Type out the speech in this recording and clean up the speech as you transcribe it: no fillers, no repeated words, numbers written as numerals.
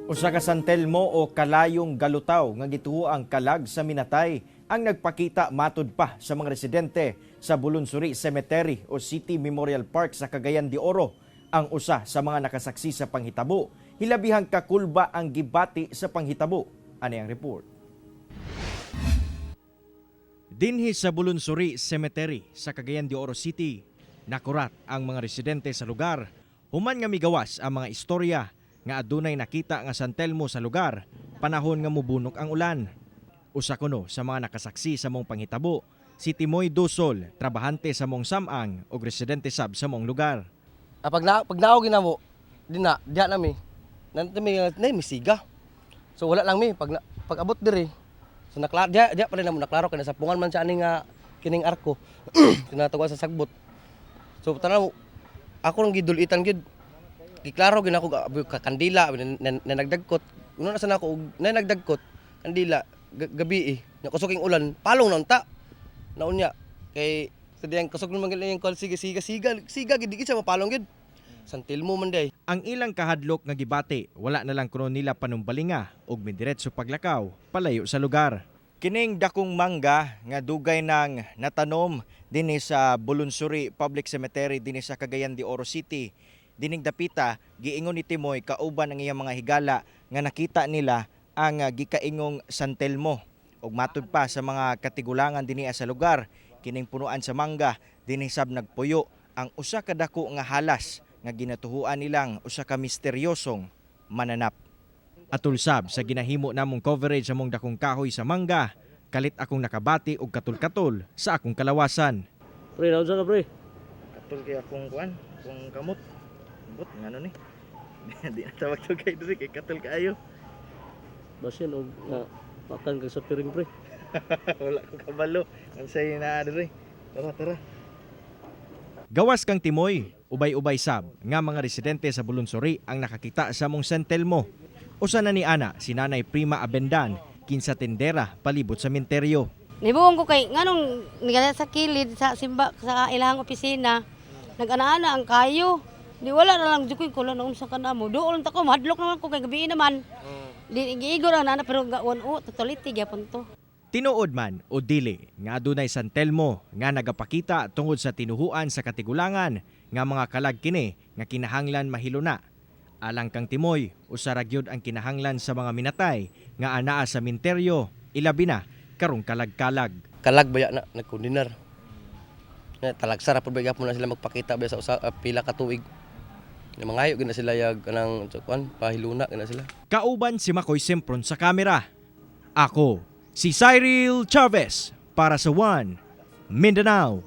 Usa ka Santelmo o kalayong galutaw nga gituoang kalag sa minatay ang nagpakita, matud pa sa mga residente sa Bulunsuri Cemetery o City Memorial Park sa Cagayan de Oro. Ang usa sa mga nakasaksi sa panghitabo, hilabihang kakulba ang gibati sa panghitabo. Ani ang report. Dinhi sa Bulunsuri Cemetery sa Cagayan de Oro City, nakurat ang mga residente sa lugar human nga migawas ang mga istorya nga adunay nakita nga San Telmo sa lugar panahon nga mubunok ang ulan. Usa kuno sa mga nakasaksi sa maong panghitabo, si Timoy Dusol, trabahante sa maong samang ug residente sab sa maong lugar. Ah, pag naog mo, di na, diya na mi. Nanto mi nga nay misiga. So wala lang mi pag abot diri. So nakla diya diya pa rin namo naklaro kay nasapungan man siya ani nga kining arko. Tinatawa sa sagbot. So tanaw ako nang gidulitan gyud. Giklaro gyud ako ka kandila na nagdagkot. Uno na sana ako og na nagdagkot kandila gabi eh. Nya kusog ing ulan, palong na unta. Naunya kay sa diyang kusog naman gyud yung call, sige siga siga siga gid, di gid siya mapalong gid. Santelmo man day. Ang ilang kahadlok nga gibati, wala na lang kuno nila panumbalinga ug midiretso paglakaw palayo sa lugar. Kining dakong mangga nga dugay nang natanom dinhi sa Bulunsuri Public Cemetery dinhi sa Cagayan de Oro City. Dining dapita, giingon ni Timoy kauban ang iyang mga higala nga nakita nila ang gikaingong Santelmo. Ug matud pa sa mga katigulangan dinhi sa lugar, kining punuan sa mangga dinhi sab nagpuyo ang usa ka dako nga halas nga ginatuhuan nilang usa ka misteryosong mananap. Atul sab sa ginahimo namong coverage sa maong dakong kahoy sa mangga, kalit akong nakabati og katol-katol sa akong kalawasan. Pre, naunsa ka, pre? Katol kay akong kuan, akong kamot. Ambot ngano ni? Di na tawag to kay diri kay katol kaayo. Basin og nga pakan kag sa piring, pre. Wala ko kabalo. Unsay naa diri? Tara, tara. Gawas kang Timoy, ubay-ubay sab nga mga residente sa Bulunsuri ang nakakita sa maong Santelmo. Usa na ni ana si Nanay Prima Abendan, kinsa tendera palibot sa minteryo. Nibuong ko kay nganong nigala sa kilid sa simba sa ilahang opisina. Nag-ana-ana ang kayo. Di wala na lang jud ko kulo na unsa ka na mo. Duol ta ko, mahadlok naman ko kay gabi naman. Di giigo ra na pero gawan o totally gyapon to. Tinuod man o dili nga adunay Santelmo nga nagapakita tungod sa tinuhuan sa katigulangan nga mga kalag kini nga kinahanglan mahiluna. Alang kang Timoy, usa ra gyud ang kinahanglan sa mga minatay nga anaa sa minteryo, ilabi na karong kalag-kalag. Kalag baya na nagkundinar. Na talagsa ra pud ba gyapon na sila magpakita ba sa usa pila ka tuig. Nya mangayo gid na sila yag kanang kuan pahiluna gid na sila. Kauban si Makoy Sempron sa kamera. Ako, si Cyril Chavez para sa One Mindanao.